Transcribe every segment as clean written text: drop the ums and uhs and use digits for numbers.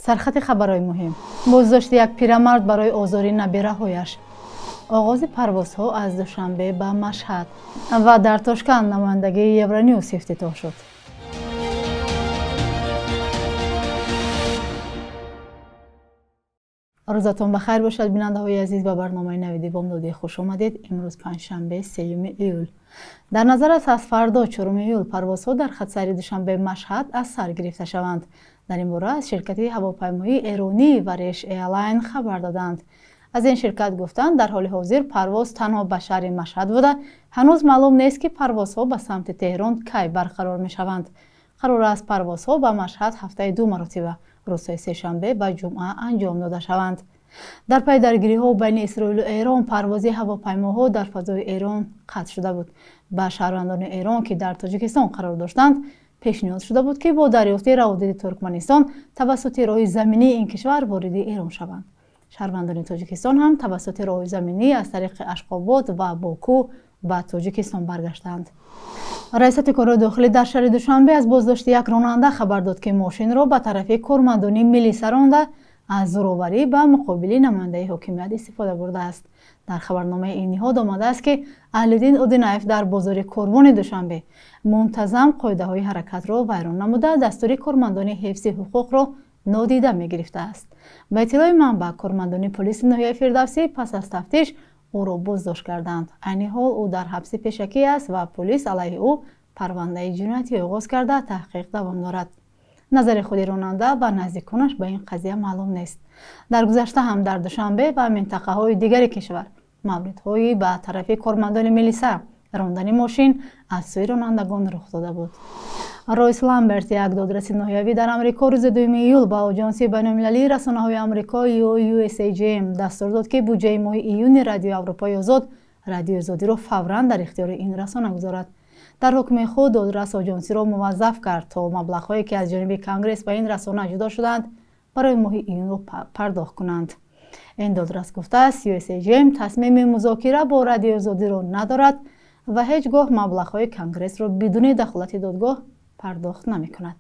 Сархати хабарҳои муҳим. Боздошти як пирамард барои озори набираҳояш. Оғози парвозҳо аз Душанбе ба Машҳад ва дар Тошканд намояндагии Евроньюз ифтитоҳ шуд. Рӯзатон ба хайр бошад, бинандаҳои азиз, ба барномаи навиди бомдодӣ хуш омадед. Имрӯз панҷшанбе, 3 июл. Дар назар аст, аз фардо, 4 июл, парвозҳо дар хатсайри Душанбе Машҳад аз сар гирифта шаванд. Дар ин бора аз ширкати ҳавопаймоии эронии Вареш Эйрлайн хабар доданд. Аз ин ширкат гуфтанд, дар ҳоли ҳозир парвоз танҳо ба шаҳри Машҳад буда, ҳанӯз маълум нест, ки парвозҳо ба самти Теҳрон кай барқарор мешаванд. Қарор аст парвозҳо ба Машҳад ҳафтаи 2 маротиба, рӯзҳои сешанбе ва ҷумъа анҷом дода шаванд. Дар пай даргириҳо байни Исроилу Эрон парвози ҳавопаймоҳо дар фазои Эрон қатъ шуда буд. Ба шаҳрвандони Эрон, ки дар Тоҷикистон қарор доштанд, пешниҳод шуда буд, ки бо дарёфти раводиди Туркманистон тавассути роҳи заминии ин кишвар вориди Эрон шаванд. Шаҳрвандони Тоҷикистон ҳам тавассути роҳи заминӣ аз тариқи Ашқобод ва Боку ба Тоҷикистон баргаштанд. Раисати корҳои дохилӣ дар шаҳри Душанбе аз боздошти як ронанда хабар дод, ки мошинро ба тарафи кормандони милиса ронда, аз зӯроварӣ ба муқобили намояндаи ҳокимият истифода бурдааст. Дар хабарномаи ин ниҳод омадааст, ки Аҳлиддин Одинаев дар бозори Корвони Душанбе мунтазам қоидаҳои ҳаракатро вайрон намуда, дастури кормандони ҳифзи ҳуқуқро нодида мегирифтааст. Ба иттилои манбаъ, кормандони полиси ноҳияи Фирдавсӣ пас аз тафтиш ӯро боздошт карданд. Айни ҳол ӯ дар ҳабси пешакӣ аст ва полис алайҳи ӯ парвандаи ҷиноятӣ оғоз карда, таҳқиқ давом дорад. Назари худи ронанда ва наздиконаш ба ин қазия маълум нест. Дар гузашта ҳам дар Душанбе ва минтақаҳои дигари кишвар мавридҳои ба тарафи кормандони милиса рондани мошин аз сӯи ронандагон рух дода буд. Ройс Ламберт, як додраси ноҳиявӣ дар Амрико, рӯзи 2 июл ба Оҷонсии байналмилалии расонаҳои Амрико ё USAGM дастур дод, ки буҷаи моҳи июни Радиои Аврупои Озод, Радиои Озодиро фавран дар ихтиёри ин расона гузорад. Дар ҳукми худ додрас оҷонсиро муваззаф кард, то маблағҳое, ки аз ҷониби Конгресс ба ин расона ҷудо шуданд, барои моҳи июнро пардохт кунанд. Ин додрас гуфтааст, USAGM тасмими музокира бо Радиои Озодиро надорад ва ҳеҷ гоҳ маблағҳои Конгрессро бидуни дахолати додгоҳ пардохт намекунад.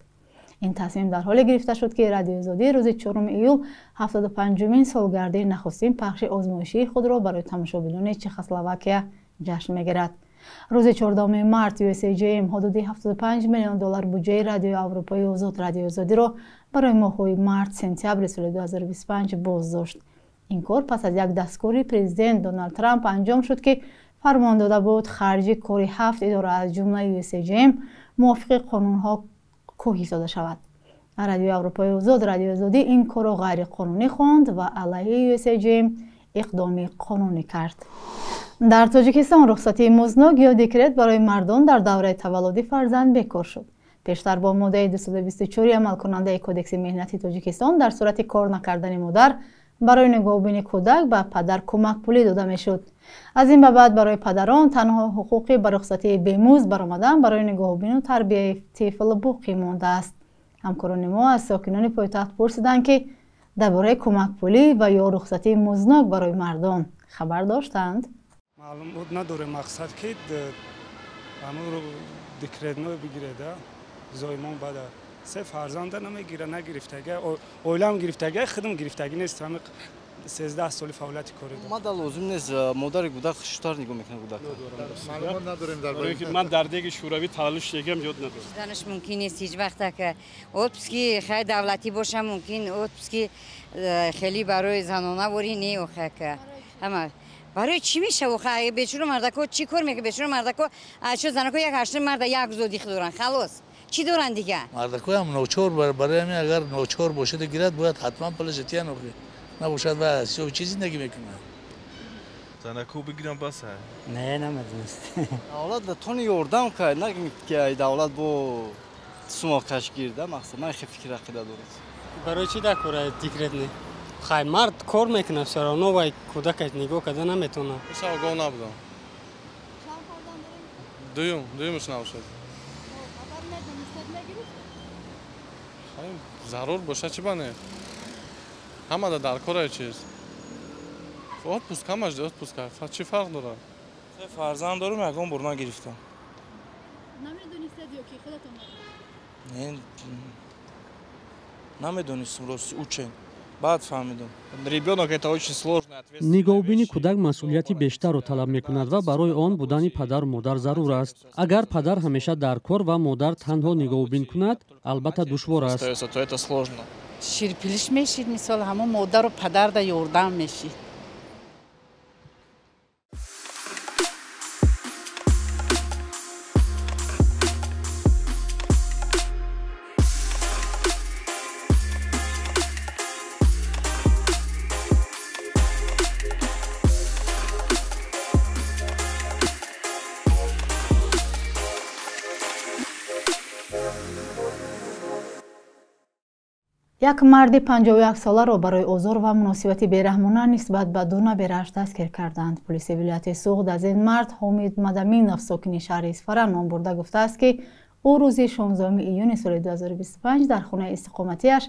Ин тасмим дар ҳоле гирифта шуд, ки Радиои Озодӣ рӯзи 4 июл 75-умин солгарди нахустин пахши озмоишии худро барои тамошобинони Чехословакия ҷашн мегирад. Рӯзи 14 март USAGM ҳудуди 75 миллион доллар буҷаи Радиои Аврупои Озод, Радиои Озодиро барои моҳҳои март-сентябри соли 2025 боздошт. Ин кор пас аз як дастгоҳи президент Доналд Трамп анҷом шуд, ки фармон дода буд харҷи кори 7 идора аз ҷумла USAGM мувофиқи қонунҳо коҳиш дода шавад. Радиои Аврупои Озод, Радиои Озодӣ ин корро ғайриқонунӣ хонд ва алайҳи USAGM иқдоми қонунӣ кард. Дар Тоҷикистон рухсатии музднок ё декрет барои мардон дар давраи таваллуди фарзанд бекор шуд. Пештар бо моддаи 224 амалкунандаи Кодекси меҳнати Тоҷикистон дар сурати кор накардани модар барои нигоҳубини кӯдак ба падар кӯмакпулӣ дода мешуд. Аз ин ба баъд барои падарон танҳо ҳуқуқи ба рухсатии бемузд баромадан барои нигоҳубину тарбияи тифл боқӣ мондааст. Ҳамкорони мо аз сокинони пойтахт пурсиданд, ки дар бораи кӯмакпулӣ ва ё рухсатии музднок барои мардон хабар доштанд. Маълумот надорем, мақсад ки декретно бигиреда зоимон бада се фарзанда намегира, нагирифтага, оилам гирифтага, худам гирифтагӣ нест. Ҳами 13 соли фаъолияти корӣ дорам. Мада лозим нест, модари кӯдак хуштар нигоҳ мекунад кӯдак. Маълумот надорем дар бораи ки ман дар деги Шӯравӣ таваллуд шудагиам ёд надорам. Шуданаш мумкин нест ҳеҷ вақта, ки отпуски хай давлатӣ боша, мумкин отпуски хеле барои занона ворӣ не, охе ки ҳама барои чӣ мешава? Охе бечора мардако чӣ кор мекунад? Бечора мардако чо занако як ҳаштум марда як зодих доранд, халос. Чӣ доранд дига? Мардакоям ночор, барои ҳамин агар ночор бошад гирад, бояд ҳатман пулашо тиян, охи набошад ва ҳисоби чӣ зиндагӣ мекунад. Занако бигирам баса? Не, намедонист. Давлат да тони ёрдам кард, на ки давлат бо сумоқаш гирда, мақсад ман хеле фикр ақида дорам. Барои чӣ дар кора декрет не? Хай мард кор мекунад, всё равно вай кӯдакаш нигоҳ карда наметавонад. Огоҳ набудам. Дуюм, дуюмаш набошад. Зарур бошад, чӣ ба не? Ҳамада дар кора чиз. Отпуск ҳамаш отпуск, чӣ фарқ дорад? Се фарзанд дорам, ягон бор нагирифтам. Намедонистед ё ки худатон Не. Намедонистам рости учен. Баъд фаҳмидам. Ребенок это очень сложная ответственная Нигоҳубини кӯдак масъулияти бештарро талаб мекунад ва барои он будани падару модар зарур аст. Агар падар ҳамеша дар кор ва модар танҳо нигоҳубин кунад, албатта душвор аст. Остается, то это сложно. Ширпилиш мешид, мисол ҳамон модару падарда ёрдам мешид. Як марди 51-соларо барои озор ва муносибати бераҳмона нисбат ба ду наберааш дастгир карданд. Полиси вилояти Суғд аз ин мард Ҳомид Мадаминов, сокини шаҳри Исфара, ном бурда гуфтааст, ки ӯ рӯзи 16 июни соли 2025 дар хонаи истиқоматиаш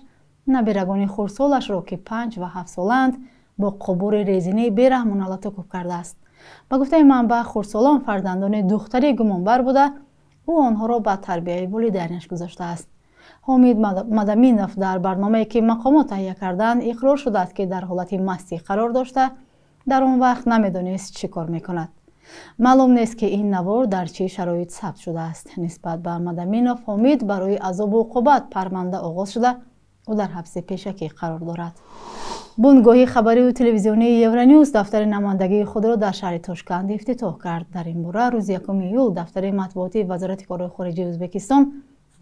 наберагони хурдсолашро, ки 5 ва 7 солаанд, бо қубури резинии бераҳмона латукӯб кардааст. Ба гуфтаи манбаъ, хурдсолон фарзандони духтари гумонбар буда, ӯ онҳоро ба тарбияи волидайнаш гузоштааст. Ҳомид Мадаминов дар барномае, ки мақомот таҳия карданд, иқрор шудааст, ки дар ҳолати мастӣ қарор дошта, дар он вақт намедонист чӣ кор мекунад. Маълум нест, ки ин навор дар чӣ шароит сабт шудааст. Нисбат ба Мадаминов Ҳомид барои азобу уқубат парванда оғоз шуда, ӯ дар ҳабси пешакӣ қарор дорад. Бунгоҳи хабарию телевизионии Евронюс дафтари намояндагии худро дар шаҳри Тошканд ифтитоҳ кард. Дар ин бора рӯзи 1 июл дафтари матбуотии Вазорати корҳои хориҷии Ӯзбекистон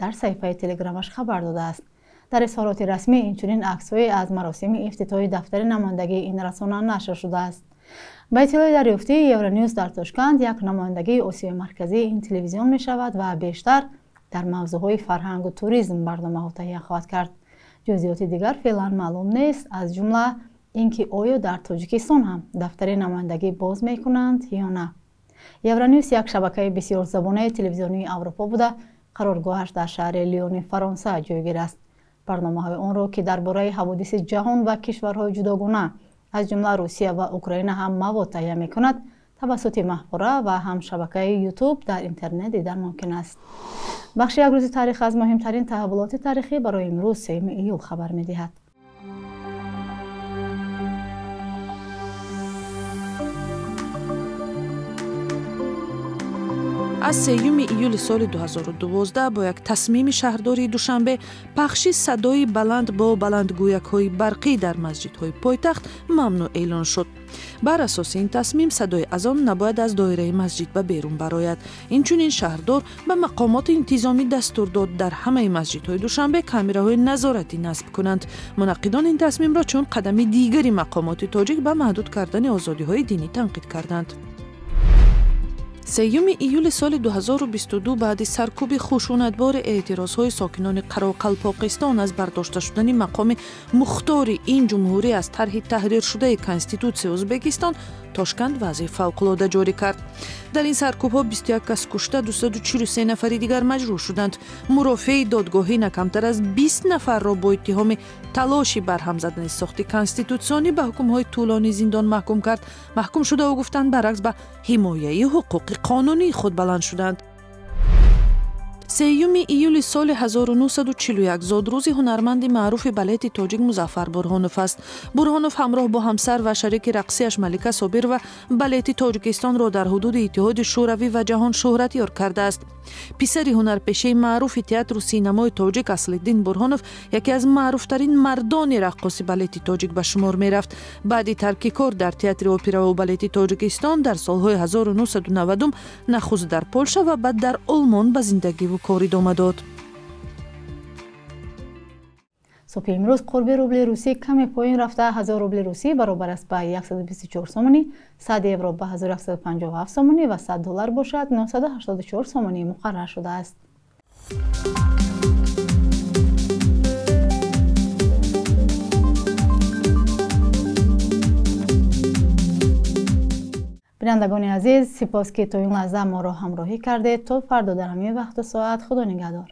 дар саҳифаи телеграмаш хабар додааст. Дар изҳороти расмӣ инчунин аксҳое аз маросими ифтитоҳи дафтари намояндагии ин расона нашр шудааст. Ба иттилои дарёфтии Евронюс дар Тошканд як намояндагии Осиёи Марказии ин телевизион мешавад ва бештар дар мавзӯъҳои фарҳангу туризм барномаҳо таҳия хоҳад кард. Ҷузъиёти дигар феълан маълум нест, аз ҷумла ин ки оё дар Тоҷикистон ҳам дафтари намояндагӣ боз мекунанд ё на. Евронюс як шабакаи бисёрзабонаи телевизионии Аврупо буда, қароргоҳаш дар шаҳри Лиони Фаронса ҷойгир аст. Барномаҳои онро, ки дар бораи ҳаводиси ҷаҳон ва кишварҳои ҷудогона, аз ҷумла Русия ва Украина ҳам мавод таҳия мекунад, тавассути маҳвора ва ҳам шабакаи Ютуб дар интернет дидан мумкин аст. Бахши як рӯзи таърих аз муҳимтарин таҳаввулоти таърихӣ барои имрӯз 3 июл хабар медиҳад. Аз 3 июли соли 2012 бо як тасмими шаҳрдории Душанбе пахши садои баланд бо баландгӯякҳои барқӣ дар масҷидҳои пойтахт мамнӯъ эълон шуд. Бар асоси ин тасмим садои азон набояд аз доираи масҷид ба берун барояд. Инчунин шаҳрдор ба мақомоти интизомӣ дастур дод дар ҳамаи масҷидҳои Душанбе камераҳои назоратӣ насб кунанд. Мунаққидон ин тасмимро чун қадами дигари мақомоти тоҷик ба маҳдуд кардани озодиҳои динӣ танқид карданд. 3 июли соли 2022 баъди саркӯби хушунатбори эътирозҳои сокинони Қароқалпоқистон аз бардошта шудани мақоми мухтори ин ҷумҳурӣ аз тарҳи таҳриршудаи Конститутсияи Ӯзбекистон, Тошканд вазъи фавқулода ҷорӣ кард. Дар ин саркӯбҳо 21 кас кушта, 243 нафари дигар маҷрӯҳ шуданд. Мурофиаи додгоҳӣ на камтар аз 20 нафарро бо иттиҳоми талоши барҳам задани сохти конститутсионӣ ба ҳукмҳои тӯлонии зиндон маҳкум кард. Маҳкум шудао гуфтанд, баръакс ба ҳимояи ҳуқуқи қонунии худ баланд шуданд. 3 июли соли 1941 зодрӯзи ҳунарманди маъруфи балети тоҷик Музаффар Бурҳонов аст. Бурҳонов ҳамроҳ бо ҳамсар ва шарики рақсияш Малика Собирова балети Тоҷикистонро дар ҳудуди Иттиҳоди Шӯравӣ ва ҷаҳон шӯҳратёр кардааст. Писари ҳунарпешаи маъруфи театру синамои тоҷик Аслиддин Бурҳонов яке аз маъруфтарин мардони раққоси балети тоҷик ба шумор мерафт. Баъди тарки кор дар театри операву балети Тоҷикистон дар солҳои 1990 нахуст дар Полша ва баъд дар Олмон ба зиндагиву кор идома дод. Субҳи имрӯз қурби рубли русӣ каме поён рафта, 1000 рубли русӣ баробар аст ба 124 сомонӣ, 100 евро ба 1157 сомонӣ ва 100 доллар бошад 984 сомонӣ муқаррар шудааст. Бинандагони азиз, сипос, ки то ин лаҳза моро ҳамроҳӣ кардед. То фардо дар ҳамин вақту соат, Худо нигаҳдор.